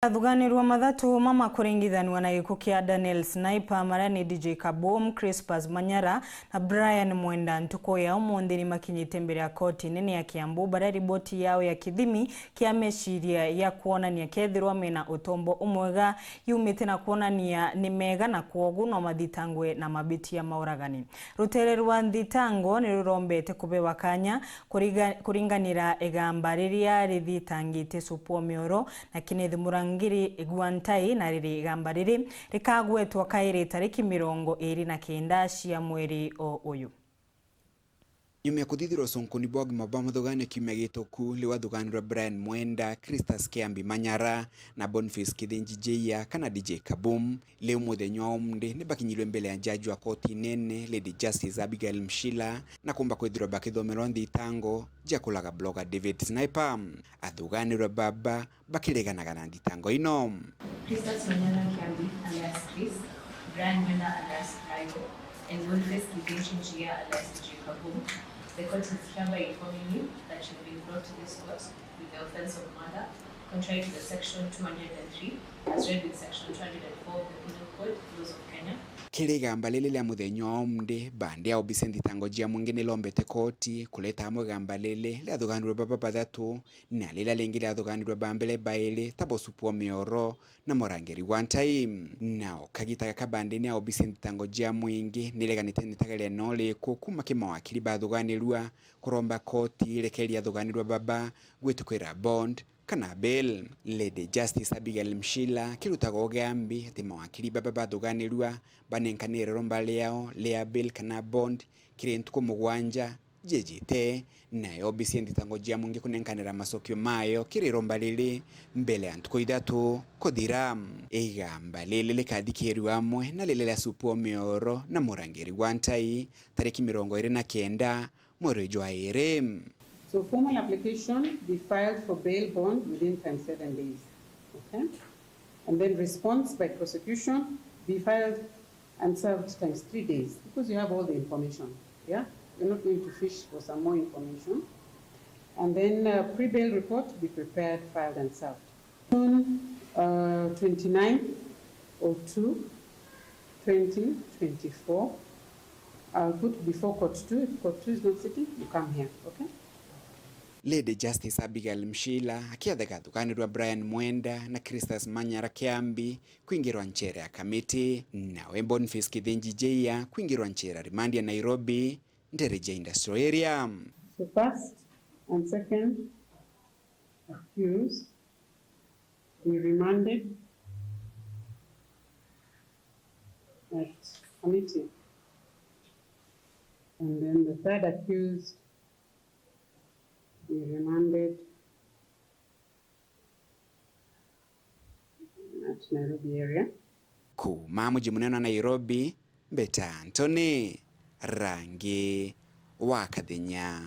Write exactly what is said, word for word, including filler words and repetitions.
Athuganirwa mathatu mama kuringithanua na gikuo kia Daniel Sniper, maria ni D J Kaboom, Crispus Manyara na Brian Mwenda, ntuku ya umunthi ni makinyite mbere ya koti nene ya Kiambu, baria riboti yao ya kithimi kia meciria ya kwonania kethirwa mena utombo umwega yumite na kwonania ni mega, na kwogu no mathitangwe na mabitia ma uragani. Rutere rwa nthitango ni rurombete kubewa kanya kuriga-, kuringanira igamba riria rithitangite Supwo Mioro na Kenneth Murangiri Gwantai, na riri igamba riri rikagwetwa kairi tariki mirongo iri na kenda cia mweri o uyu. Nyuma ya kuthithirwa ucunkuni bwa ugima bwa muthugani kiumia gituku, riu athuganirwe Brian Mwenda, Cristus Kiambi Manyara na Boniface Kithinji Jeiya kana D J Kaboom, riu muthenya wa umunthi ni bakinyirwe mbere ya jaji wa koti nene, Lady Justice Abigail Mshila, na kumba kwithirwa bakithomerwa nthitango ja kuraga blogger David Sniper. Athuganirwe baba bakireganaga na nthitango ino. Cristus Manyara Kiambi alias Chris, Brian Mwenda alias Brian, and Boniface Kithinji Njia alias D J Kaboom. The court is hereby informing you that you've been brought to this court with the offence of murder, contrary to the section two hundred and three, as read with section two hundred and four of the Penal Code, Laws of Kenya. Kiri igamba riri ria muthenya wa umunthi, bandi ya obisi ya nthitango jia mwingi ni lombete koti kureta amwe igamba riri riathuganirwe baba bathatu, na riria ringi riathuganirwe ba mbere bairi ta bo Supwo Mioro na Murangiri Gwantai. Nao kagita gaka bandi ni ya obisi ya nthitango jia mwingi ni ireganite na itageria no riku kuma ki mawakiri bathuganirua kuromba koti irekerie athuganirwa baba gwitikwira bond kana bail. Lady Justice Abigail Mshila kirutaga ugambi ati mawakiri baba bathuganirua banenkanire iromba riao ria bail kana bond kiri ntuku mugwanja jijite, nayo obisi ya nthitango jia mwingi kunenkanira macokio mayo kiri iromba riri mbere ya ntuku ithatu kuthira. Igamba riri rikathikirua amwe na riria ria Supwo Mioro na Murangiri Gwantai tariki mirongo iri na kenda mweri jwa iri. So formal application be filed for bail bond within times seven days. Okay? And then response by prosecution be filed and served times three days because you have all the information. Yeah? You're not going to fish for some more information. And then, uh, pre-bail report be prepared, filed and served. On, uh, twenty-ninth of two, twenty twenty-four, I'll put before court two. If court two is not sitting, you come here, okay? Lady Justice Abigail Mshila akiathega athuganirwa Brian Mwenda na Cristus Manyara Kiambi kwingirwa nchera ya Kamiti, nawe Boniface Kithinji Jeiya kwingirwa nchera remand ya Nairobi, Ndereja Industrial Area. The first and second accused were remanded at Kamiti. And then the third accused were remanded at Nairobi area. Kuuma muji munene wa Nairobi, mbeta Anthony Rangi wa Kathenya.